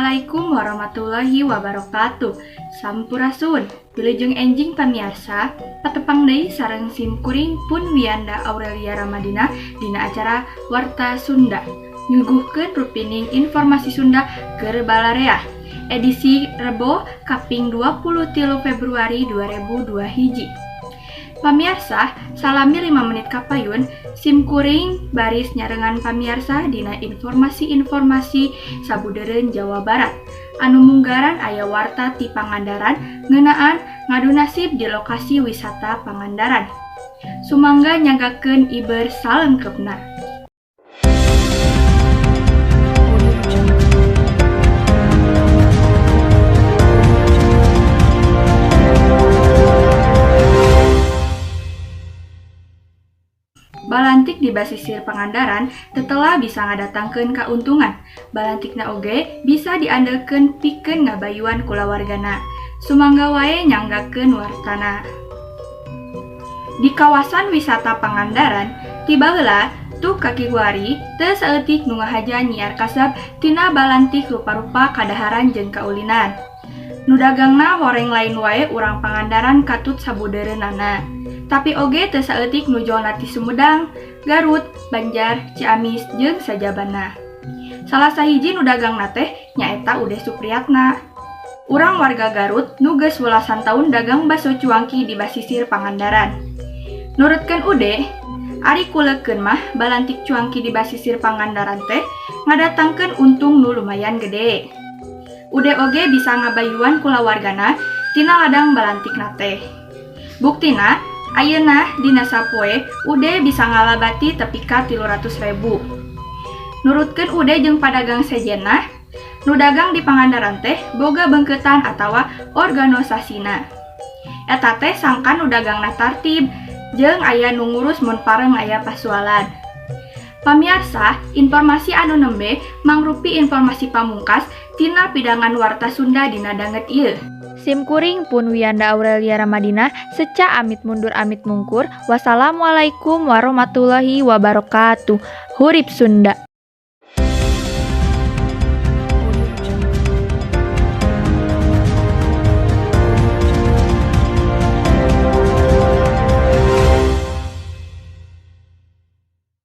Assalamualaikum warahmatullahi wabarakatuh. Sampurasun. Wilujeng enjing pamiarsa, patepang deui sareng sim kuring pun Wiyanda Aurelia Ramadina dina acara Warta Sunda. Nyuguhkeun rupining informasi Sunda keur balarea. Edisi Rebo kaping 23 Februari 2002 hiji. Pamiarsa, salami 5 menit kapayun, sim kuring baris nyarengan pamiarsa dina informasi-informasi sabudeureun Jawa Barat. Anu munggaran aya warta ti Pangandaran ngeunaan ngadu nasib di lokasi wisata Pangandaran. Sumangga nyanggakeun iber salengkeupna. Balantik di basisir Pangandaran tetelah bisa ngadatangkeun kauntungan. Balantikna oge bisa diandelkeun pikeun ngabayuan kulawargana. Sumangga wae nyanggakeun wartana. Di kawasan wisata Pangandaran, ti baheula tuh kakiwari teu saeutik nu ngahaja nyiar kasab tina balantik rupa-rupa kadaharan jeung kaulinan. Nu dagangna horeng lain wae urang Pangandaran katut sabudeureunana. Tapi oge teu saeutik nu jolna ti Sumedang, Garut, Banjar, Ciamis jeung sajabana. Salah sahiji nu dagangna teh nyaeta Ude Supriyatna. Urang warga Garut nu geus welasan taun dagang baso cuangki di basisir Pangandaran. Nurutkeun Ude, ari kuleukeun mah balantik cuangki di basisir Pangandaran teh ngadatangkeun untung nu lumayan gede. Ude oge bisa ngabayuan kulawargana tina ladang balantikna teh. Buktina, ayeuna dina sapoe Ude bisa ngalabati tepi ka 300.000. Nurutkeun Ude jeung padagang sejenna, nu dagang di Pangandaran teh boga beungkeutan atawa organisasina. Eta teh sangkan nu dagangna tartib jeung aya nu ngurus mun pareng aya pasualan. Pamiarsa, informasi anu nembe mangrupi informasi pamungkas tina pidangan Warta Sunda dina danget ieu. Sim kuring pun Wiyanda Aurelia Ramadina seca amit mundur amit mungkur. Wassalamualaikum warahmatullahi wabarakatuh. Hurip Sunda.